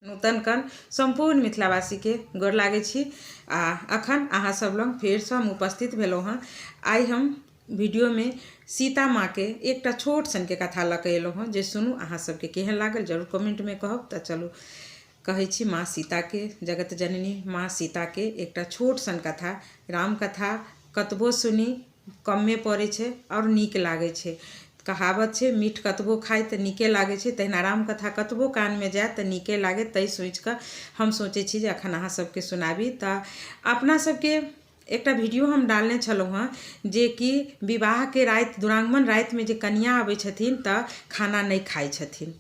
नूतन कन सम्पूर्ण मिथिलावासीके गोर लागै छी आ अखन अहाँ सब लग फेरसँ हम उपस्थित भेलहुँ हँ। आइ हम वीडियोमे सीता माँके एकटा छोट सनके कथा लऽ कऽ एलहुँ हँ जे सुनू अहाँ सबके केहन लागल जरूर कमेंटमे कहब। तऽ चलू कहै छी माँ सीताके जगत जननी माँ सीताके एकटा छोट सन कथा। राम कथा कतबो सुनी कमे पड़ै छै आओर नीक लागै छै। कहावत छै मीठ कतबो खाइ तऽ नीके लागै छै, तहिना रामकथा कतबो कानमे जायत तऽ नीके लागत। ताहि सोचिकऽ हम सोचै छी जे एखन अहाँ सबके सुनाबी। तऽ अपना सबके एकटा वीडियो हम डालने छलहुँ हँ जेकि विवाहके राति दुरागमन रातिमे जे कनिआँ अबै छथिन तऽ खाना नहि खाइ छथिन,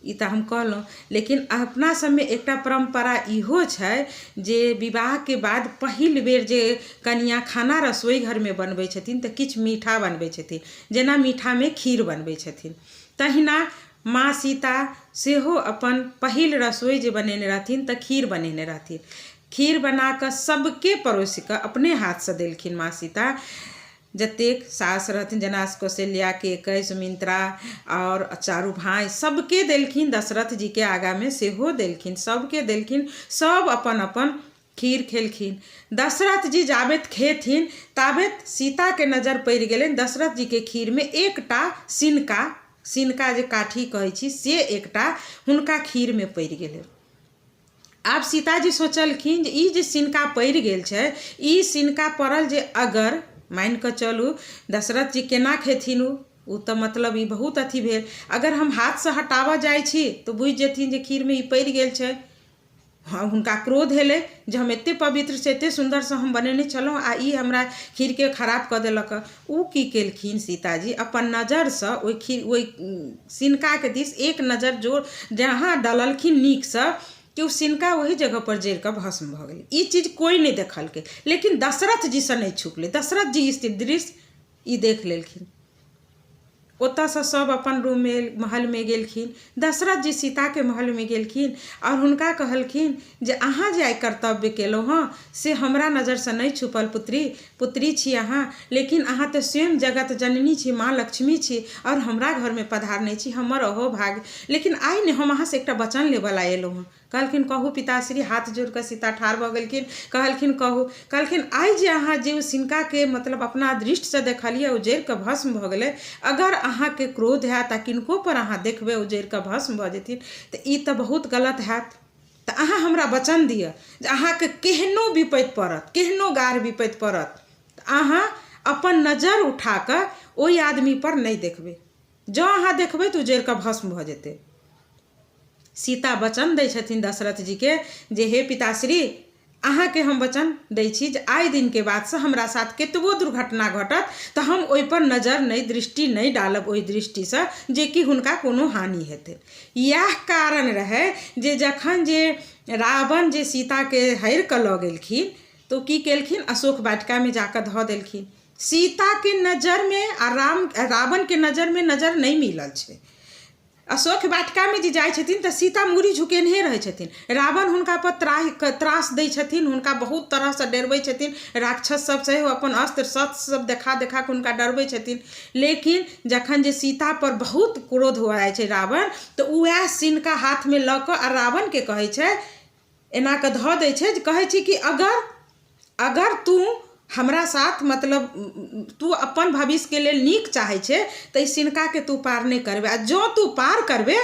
ई तऽ हम कहलहुँ, लेकिन अपना सबमे एकटा परम्परा इहो छै जे विवाहके बाद पहिल बेर जे कनिआँ खाना रसोई घरमे बनबै छथिन तऽ किछु मीठा बनबै छथिन, जेना मीठामे खीर बनबै छथिन। तहिना माँ सीता सेहो अपन पहिल रसोई जे बनेने रहथिन तऽ खीर बनेने रहथिन। खीर बनाकऽ सबके परोसिकऽ अपने हाथसँ देलखिन माँ सीता। जतेक सास रहथिन जेना कौशल्या, केकई, सुमित्रा आओर चारू भाय सबके देलखिन। दशरथ जीके आगाँमे सेहो देलखिन, सबके देलखिन। सब अपन अपन खीर खेलखिन। दशरथ जी जाबेत खेथिन ताबेत सीताके नजर पड़ि गेलनि दशरथ जीके खीरमे एकटा सिनका, सिनका जे काठी कहै छी से एकटा हुनका खीरमे पड़ि गेलै। आब सीताजी सोचलखिन जे ई जे सिनका पड़ि गेल छै, ई सिनका पड़ल जे अगर मानि कऽ चलू दशरथ जी केना खेथिन, ओ तऽ मतलब ई बहुत अथी भेल। अगर हम हाथसँ हटाबऽ जाइ छी तऽ बुझि जेथिन जे खीरमे ई पड़ि गेल छै। हँ, हुनका क्रोध एलै जे हम एतेक पवित्रसँ एतेक सुन्दरसँ हम बनेने छलहुँ आ ई हमरा खीरके खराब कऽ देलक। ओ की केलखिन सीताजी अपन नजरसँ ओहि खीर ओहि सिनकाके दिस एक नजर जोर जहाँ डललखिन नीकसँ कि ओ सिनका ओहि जगहपर जरि कऽ भस्म भऽ गेलै। ई चीज कोइ नहि देखलकै, लेकिन दशरथ जीसँ नहि छुपलै। दशरथ जी ई दृश्य ई देख लेलखिन। ओतऽसँ सब अपन रूममे महलमे गेलखिन। दशरथ जी सीताके महलमे गेलखिन आओर हुनका कहलखिन जे अहाँ जे आइ कर्तव्य केलहुँ हँ से हमरा नजरसँ नहि छुपल पुत्री, पुत्री छी अहाँ, लेकिन अहाँ तऽ स्वयं जगत जननी छी, माँ लक्ष्मी छी आओर हमरा घरमे पधारने छी, हमर अहो भाग्य। लेकिन आइ ने हम अहाँसँ एकटा वचन लेबऽ अयलहुँ हँ। कहलखिन कहू पिताश्री। हाथ जोड़ि कऽ सीता ठाढ़ भऽ गेलखिन। कहलखिन कहू। कहलखिन आइ जे अहाँ जे ओ सिनकाके मतलब अपना दृष्टिसँ देखलियै ओ जरि कऽ भस्म भऽ गेलै, अगर अहाँके क्रोध हैत आ किनको पर अहाँ देखबै ओ जरि कऽ भस्म भऽ जेथिन तऽ ई तऽ बहुत गलत हैत। तऽ अहाँ हमरा वचन दिअ जे अहाँके केहनो विपत्ति पड़त, केहनो गाढ़ विपत्ति पड़त तऽ अहाँ अपन नजर उठा कऽ ओहि आदमीपर नहि देखबै। जँ अहाँ देखबै तऽ ओ जरि कऽ भस्म भऽ जेतै। सीता वचन दै छथिन दशरथ जीके जे हे पिताश्री, अहाँके हम वचन दै छी जे आइ दिनके बादसँ हमरा साथ कतबो दुर्घटना घटत तऽ हम ओहिपर नजर नहि, दृष्टि नहि डालब ओहि दृष्टिसँ जेकि हुनका कोनो हानि हेतै। इएह कारण रहै जे जखन जे रावण जे सीताके हरि कऽ लऽ गेलखिन तऽ ओ की केलखिन, अशोक वाटिकामे जाकऽ धऽ देलखिन। सीताके नजरमे आ राम रावणके नजरमे नजर नहि मिलल छै। अशोक वाटिकामे जे जाइ छथिन तऽ सीता मूड़ी झुकेनहे रहै छथिन। रावण हुनका पर त्राहि त्रास दै छथिन, हुनका बहुत तरहसँ डरबै छथिन, राक्षस सब सेहो अपन अस्त्र शस्त्र सब देखा देखा कऽ हुनका डरबै छथिन। लेकिन जखन जे सीता पर बहुत क्रोध हो जाइ छै रावण तऽ उएह सिनका हाथमे लऽ कऽ आ रावणके कहै छै, एना कऽ धऽ दै छै जे कहै छै कि अगर अगर तू हमरा साथ मतलब तू अपन भविष्यके लेल नीक चाहै छै तऽ ई सिनकाके तू पार नहि करबै, आ जँ तू पार करबै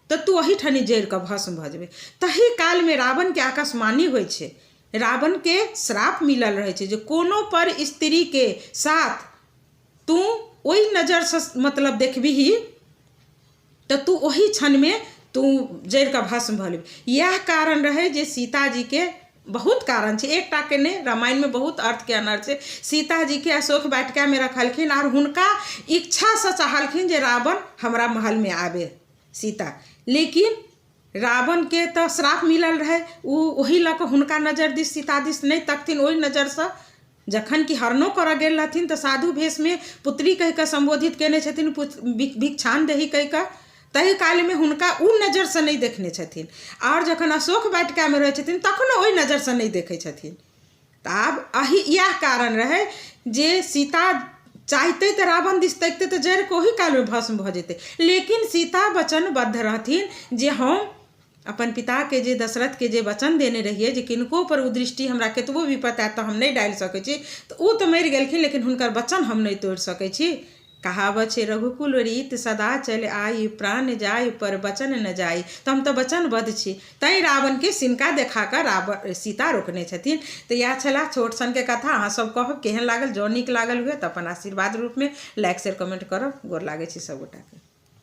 तऽ तू एहिठनी जरि कऽ भस्म भऽ जेबै। तही कालमे रावणके आकाशवाणी होइ छै। रावणके श्राप मिलल रहै छै जे कोनो पर स्त्रीके साथ तू ओहि नजरसँ मतलब देखबिही तऽ तू ओही क्षणमे तू जरि कऽ भस्म भऽ जेबही। इएह कारण रहै जे सीताजीके बहुत कारण छै, एकटाके नहि, रामायणमे बहुत अर्थके अनर्थ छै। सीताजीके अशोक वाटिकामे रखलखिन आर हुनका इच्छासँ चाहलखिन जे रावण हमरा महलमे आबे सीता, लेकिन रावणके तऽ श्राप मिलल रहै, ओ ओही लऽ कऽ हुनका नजर दिस सीता दिस नहि तकथिन ओहि नजरसँ। जखन कि हरणो करऽ गेल रहथिन तऽ साधु भेषमे पुत्री कहि कऽ सम्बोधित कयने छथिन, भिक्षान देही कहि कऽ, ताहि कालमे हुनका ओ नजरसँ नहि देखने छथिन। आओर जखन अशोक वाटिकामे रहै छथिन तखनो ओहि नजरसँ नहि देखै छथिन। तऽ आब एहि इएह कारण रहै जे सीता चाहिते तऽ रावण दिस तकिते तऽ जरि कऽ ओही कालमे भस्म भऽ जेतै, लेकिन सीता वचनबद्ध रहथिन जे हम अपन पिताके जे दशरथके जे वचन देने रहियै जे किनको पर ओ दृष्टि हमरा कतबो विपत्ति आयत तऽ हम नहि डालि सकै छी, तऽ ओ तऽ मरि गेलखिन लेकिन हुनकर वचन हम नहि तोड़ि सकै छी। कहावत छै रघुकुल रीत सदा चल आई, प्राण जाय पर वचन न जाई, तऽ हम तऽ वचनबद्ध छी, तैँ रावणके सिनका देखा कऽ रावण सीता रोकने छथिन। तऽ इएह छलाह छोट सनके कथा। अहाँ सब कहब केहन लागल, जँ नीक लागल हुए तऽ अपन आशीर्वाद रूपमे लाइक शेयर कमेंट करब। गोर लागै छी सबगोटाके।